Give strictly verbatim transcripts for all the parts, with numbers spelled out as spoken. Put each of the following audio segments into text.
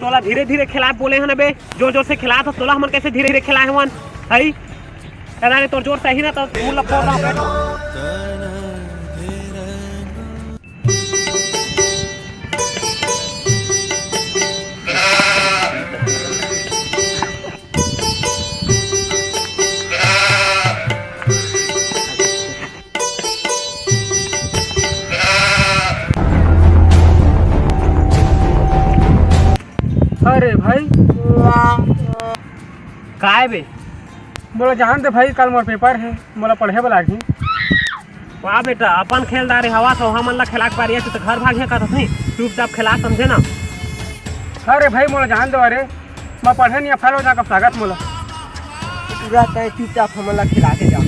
तोला धीरे धीरे खेला बोले हन बे, जोर जोर से खेला तो तोला हमन कैसे धीरे धीरे खेलाए हवन? हई, अरे तोर जोर सही ना तो मुल्ला फोड़ रहा। अरे भाई, काय बे? मोला जान दे भाई, कल मोर पेपर हे, मोला पढ़े बर लागही। वाह बेटा, अपन खेल डारे हवा, तो हमन ला खेला के पारी आथे, तो घर भाग हे का नहीं? चुपचाप खेला, समझे ना? अरे भाई, मोला जान दो, अरे मैं पढ़े नहीं, फैल हो जाकर स्वागत मोला। पूरा तय चुपचाप हमन ला खेला के जा,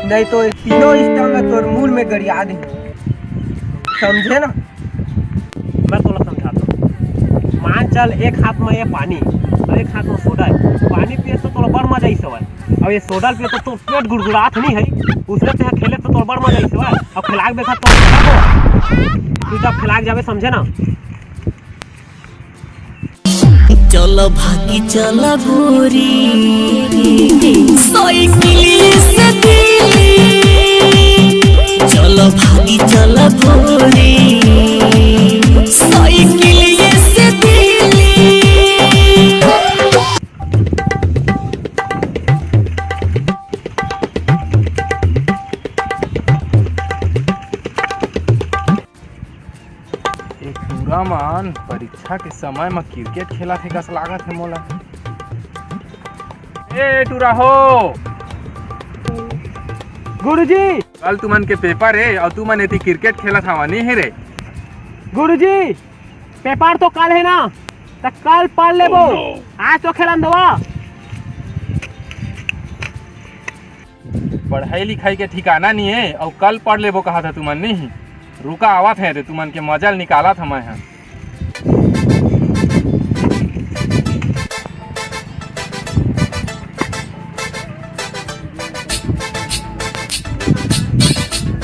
नहीं तो ये तीनों स्टंग तोर मूल में गड़िया दे, समझे ना? मैं तोला समझाता हूँ। मान चल, एक हाथ में ये पानी और एक हाथ में सोडा है। पानी पिए तो तोला बड़ मजा ही सवाल, और ये सोडा पिए तो तोर पेट गुड़गुड़ात नहीं है। उसने ते खेले तो तोला बड़ मजा ही सवाल, और खिलाक बेखा तो तू जब खिलाक जावे, समझे ना? चल भागी चल गोरी, साइकिलिए से दिल्ली। चल भागी चल गोरी, साइकिलिए से दिल्ली। एक टूरा मन परीक्षा के समय म क्रिकेट खेलत हे कस लागत हे मोला। ए टूरा हो, गुरुजी। कल तुमन के पेपर हे अउ तुमन एती क्रिकेट खेलत हवा, नहीं हे रे? गुरुजी, पेपर तो कल हे ना, त कल पढ़ लेबो। आज तो खेलन दवा। पढ़ाई लिखाई के ठिकाना नहीं है, अउ कल पढ़ लेबो कहा था तुमन नहीं। रुका, आवत है रे, तुमन के मजा ल निकालत हमै ह।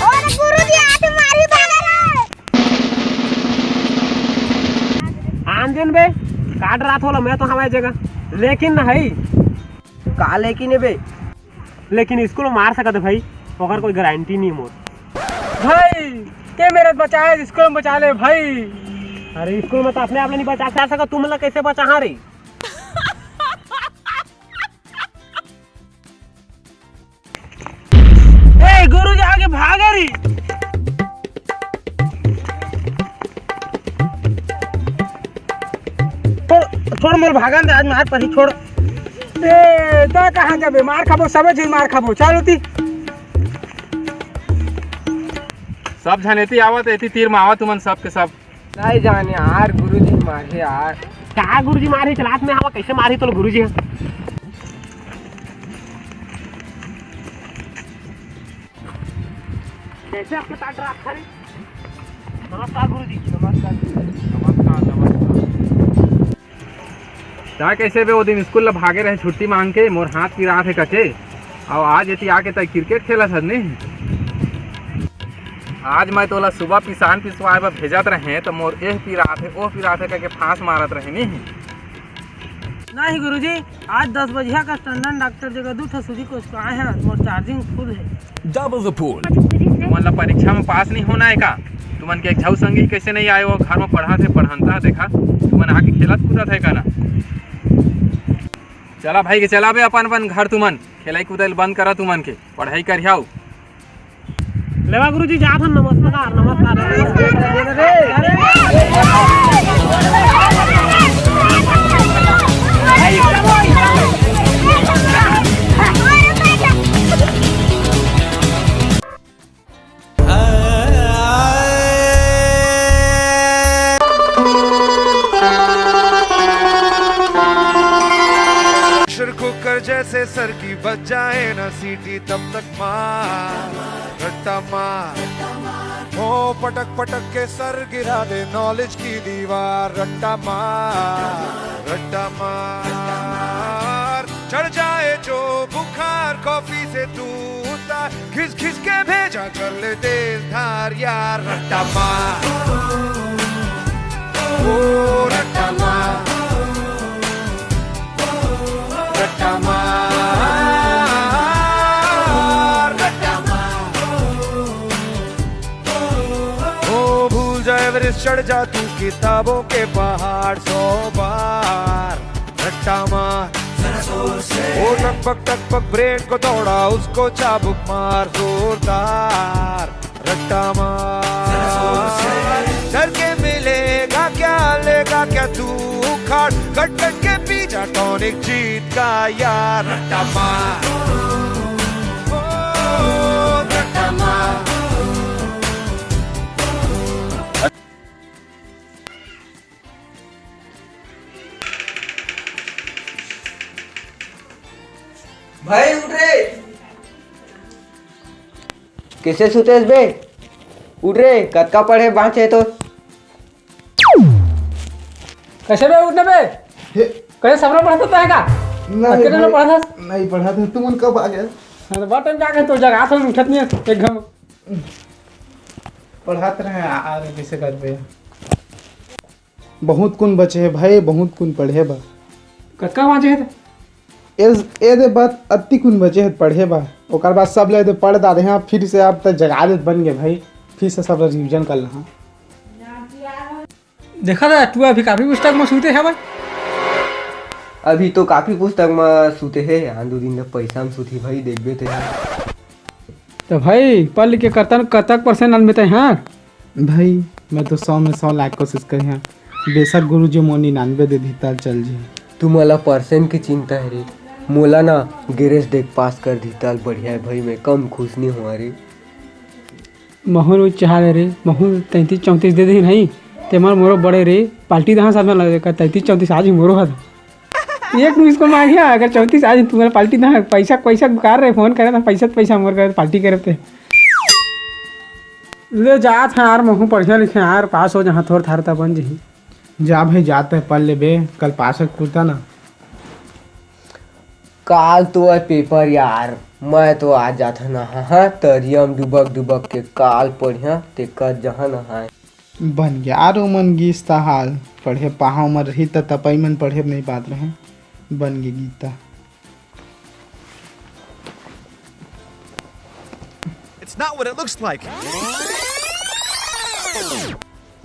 अरे गुरुजी, आज मारी भाला रे। आन दिन बे, काट रात होला, मैं तो हमारी जगह, लेकिन नहीं। का लेकिन हे बे? लेकिन स्कूल में मार सकत हे भाई, ओकर कोई गारंटी नहीं मोर। भाई, के मेरे बचाए, स्कूल में बचा ले भाई। अरे स्कूल में तो अपने आप ले नहीं बचा सकत, तुम लोग कैसे बचा रे? ए गुरु जी आगे भागे रे। छोड़, छोड़ मोर भागन दे, आज मार परी, छोड़। ए, त कहाँ जाबे? मार खाबो, सबे झन मार खाबो। चल उती। सब झन एती आवत, एती तीर में आवत, तुमन सब के सब। नहीं जाने यार, गुरुजी मारे यार। का गुरुजी मारे? चलात में आवा, कैसे मारी तो गुरुजी? कैसे आपके साथ रहा था रे? नमस्कार गुरुजी। नमस्कार। नमस्कार, नमस्कार। ता कैसे बे, वो दिन स्कूल ला भागे रहे छुट्टी मांग के, मोर हाथ पिरात हे कचे, अउ आज एती आके तय क्रिकेट खेलत हस नहीं। आज मैं तोला सुबह पिसान पिसवाए बर भेजत रहे, तो मोर एह पिरात हे, ओह पिरात हे कहिके फांस मारत रहे नहीं। नहीं गुरुजी, आज दस बजिया का टंडन डॉक्टर जगह दू ठो सूजी कोचकाए हैं, मोर चार्जिंग फुल है। Double the pull। तुमन ला परीक्षा में पास नहीं होना है का? तुमन के एक झऊ संगी कैसे नहीं आए, वो घर में पढ़त हे, पढ़ंता देखा, तुमन आके खेलत कूदत है का ना? चला भाई के चला बे अपन अपन घर, तुमन खेलाई कूदे ल बंद करा, तुमन के पढ़ाई करिहाओ। लेवा गुरुजी, जात हन। नमस्कार, नमस्कार। प्रेशर कुकर जैसे सर की बज जाए ना सीटी, तब तक मार रट्टा मार। ओ पटक पटक के सर गिरा दे नॉलेज की दीवार, रट्टा मार, रट्टा मार। चढ़ जाए जो बुखार कॉफी से तू उतार। घिस घिस के भेजा कर ले तेज धार यार। रट्टा मार, ओ रट्टा मार, रट्टा मार, रट्टा मार। ओ भूल जा एवरेस्ट, चढ़ जा तू किताबों के पहाड़ सौ बार। रट्टा मार, ओ टकपक टकपक ब्रेन को दौड़ा, उसको चाबुक मार जोरदार। रट्टा मार, डर के मिलेगा क्या, लेगा क्या तू उखाड़, कट कट के पी जा टॉनिक जीत का यार। रट्टा मार, ओ रट्टा मार। भाई उठ रे। कैसे सुतेस बे? उठ रे, कतका पढ़े बांचे तो। कैसे बे उठने बे? हे। कैसे सपना पढ़ता है का? नहीं अकेले ना भाई, पढ़ा था? नहीं पढ़ा था। तुमन कब आ गए? हाँ, तो बहुत टाइम का गए तो जगह से उठत नहीं है एक घम। पढ़ात रहे आ, आ रहे कैसे कर पे। बहुत कुन बचे हे भाई, बहुत कुन पढ़े बा। कतका बांचे हे त? ए, ए दे बात अति कुन बचे हे पढ़े बा। ओकर बाद सब ले दे पढ़ डारे हैं, फिर से आप त जगा देत बन गए भाई, फिर से सब रिवीजन कर लेहा। देखा था, तू अभी काफी पुस्तक में सूते है भाई। अभी तो काफी पुस्तक में सूते है, आन दो दिन ले पैसा में सूती भाई, देखबे ते। तो भाई, पढ़ लिख के करतन कतक परसेंट आनबे तैं, हाँ? भाई, मैं तो सौ में सौ लाख कोशिश करिहा। बेशक गुरुजी मोर निन्यानवे दे दिही त चल जी। तू मोला परसेंट के चिंता है रे, मोला ना ग्रेस देख पास कर दिही त बढ़िया है भाई, मैं कम खुश नहीं हुआ रे। महूं उच्च हाल रे, महूं तैंतीस चौंतीस दे दिही नहीं, ते मन मोरो बड़े रे, पार्टी दहा सामने लगे का तैंतीस चौंतीस आज ही मोरो हद। एक मिस कॉल मांगिया, अगर चौंतीस आज तुम्हारा पार्टी ना, पैसा पैसा बुकार रहे, फोन करे ना, पैसा तो पैसा मोर करे, पार्टी करे ते। ले जात है यार, महूं पढ़िया लिखे यार, पास हो जहां थोर थार ता बन जही। जा भाई, जात है पढ़ ले बे, कल पास हो कुर्ता ना। काल तो है पेपर यार, मैं तो आज जात है ना, हाँ, हाँ, तरियम डुबक डुबक के काल पढ़िया, ते कर जहां नहाए। बन गया आरो मन गीस त हाल। पढ़े पाहव मन रही त तपई मन पढ़े नहीं पात रहे। बन गे Gita. It's not what it looks like.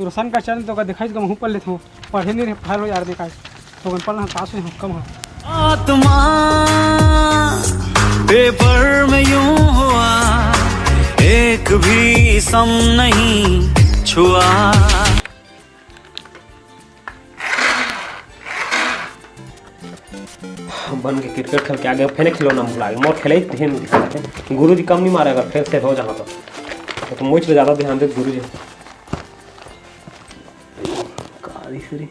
रोशन का चैनल तो का दिखाई तो महूं पढ़ लेता हूँ। पढ़े नहीं रहे, पढ़ लो यार, दिखाई तो कन पढ़ना पास हुई हूँ, कम हो। आत्मा पेपर में यूं हुआ, एक भी सम नहीं छुआ। बन के क्रिकेट खेल के आगे फेर खिलौना भुला गे। मोर खेले ही ध्यान नहीं दिखाते। गुरुजी कम नहीं मारे, अगर फेर से हो जाना तो, तो मोच पे ज्यादा ध्यान दे गुरुजी। कारी सरी।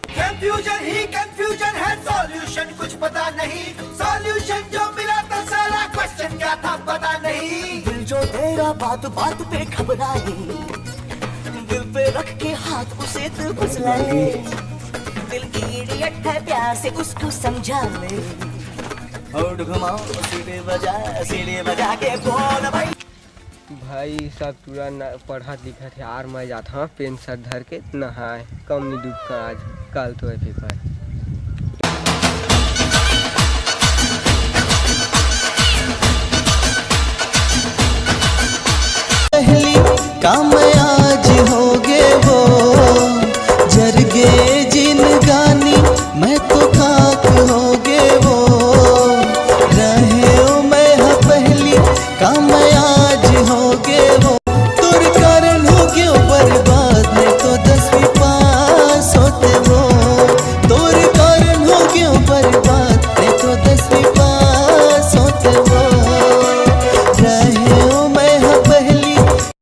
कंफ्यूजन ही कंफ्यूजन है, सॉल्यूशन कुछ पता नहीं। सॉल्यूशन जो मिला था, सारा क्वेश्चन क्या था पता नहीं। दिल जो तेरा बात बात पे घबराए, दिल पे रख के हाथ उसे तू फुसलाए। दिल इडियट है, प्यार से उसको समझा ले। और घुमाओ सीढ़ी बजा, सीढ़ी बजा के बोल भाई। भाई, सब टूरा न पढ़त लिखत हे यार, मैं जात हंव पेन सर धर के नहाए, कम नी डूबका आज, काल तो हे पेपर। पहली काम आज होगे वो,